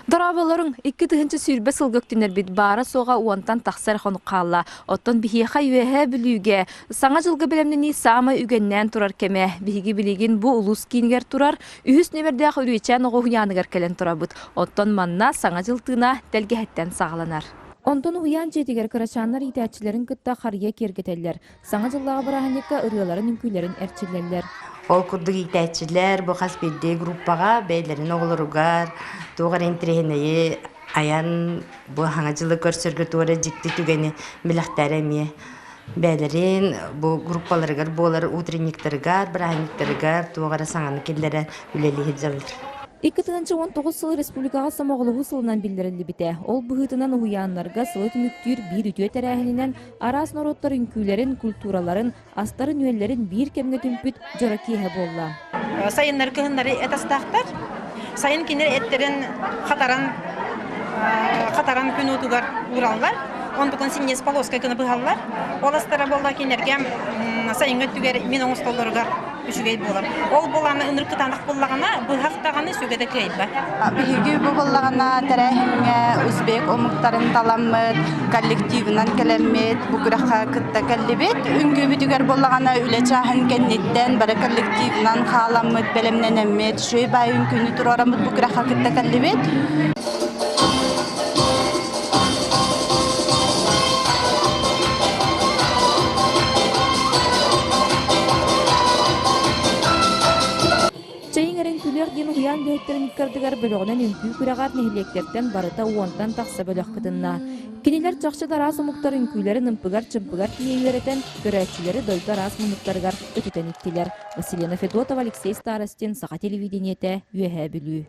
Дорооболоруҥ! 2020 сылга үктэнэрбит баара-суоҕа уонтан тахса эрэ хонук хаалла. Оттон биһиэхэ Үөһээ Бүлүүгэ Саҥа дьылга бэлэмнэнии саамай үгэннээн турар кэмэ. Биһиги билигин бу улуус киинигэр турар үһүс нүөмэрдээх Үрүөчээн оҕо уһуйааныгар кэлэн турабыт. Оттон манна Саҥа дьыл тыына тэлгэһэттэн саҕаланар. Онтон уһуйаан дьиэтигэр кырачааннар иитээччилэрин кытта харыйа киэргэтэллэр. Саҥа дьыллааҕы бырааһынньыкка ырыаларын, үҥкүүлэрин эрчиллэллэр. Ол курдук иитээччилэр бу хас биирдии группаҕа бэйэлэрин оҕолоругар туох эрэ интэриэһинэйи айан бу Саҥа дьылы көрсөргө туох эрэ дьикти түгэни бэлэхтээри эмиэ бэйэлэрин бу группаларыгар буолар утренниктарыгар, бырааһынньыктарыгар туох эрэ саҥаны киллэрэн үлэлии сылдьаллар. 2019 сыл республикаҕа сомоҕолоһуу сылынан биллэриллибитэ. Ол быһыытынан уһуйааннарга сылы түмүктүүр биир үтүө тэрээһининэн араас норуоттар үҥкүүлэрин, культураларын, астарын-үөллэрин биир кэмҥэ түмпүт дьоро киэһэ буолла. Сайыннары кыһыннары эт астаахтар. Сайын кинилэр эттэрин хатаран хатаран күн уутугар уураллар. Онтукун синньиэс полоска гына быһаллар. Ол астара буолла кинилэргэ сайыҥҥы өттүгэр мин оҥостоллоругар үчүгэй буолар. Ол буолааны ынырык кытаанах буоллаҕына, быһах даҕаны сүгэ да кыайбат. Биһиги бу буоллаҕына тэрээһиҥҥэ узбек омуктарын таламмыт, коллективынан кэлэммит, бу күрэххэ кытта кэллибит. Үҥкүүбүтүгэр буоллаҕына үлэ чааһын кэнниттэн бары коллективынан хааламмыт, бэлэмнэнэммит, үчүгэй баай үҥкүүнү туруораммыт бу күрэххэ кытта кэллибит. Чэйиҥ эрэн күлүөх диэн уһуйаан үлэһиттэрин ыккардыгар бөлөҕүнэн үҥкүү күрэҕэр нэһилиэктэртэн барыта уонтан тахса бөлөх кытынна. Кинилэр чахчы да араас омуктар үҥкүүлэрин ымпыгар-чымпыгар тиийэ үөрэтэн, көрөөччүлэри дойду араас муннуктарыгар көтүтэн иттилэр. Василина Федотова, Алексей Старостин, Саха телевидениетэ, Үөһээ Бүлүү.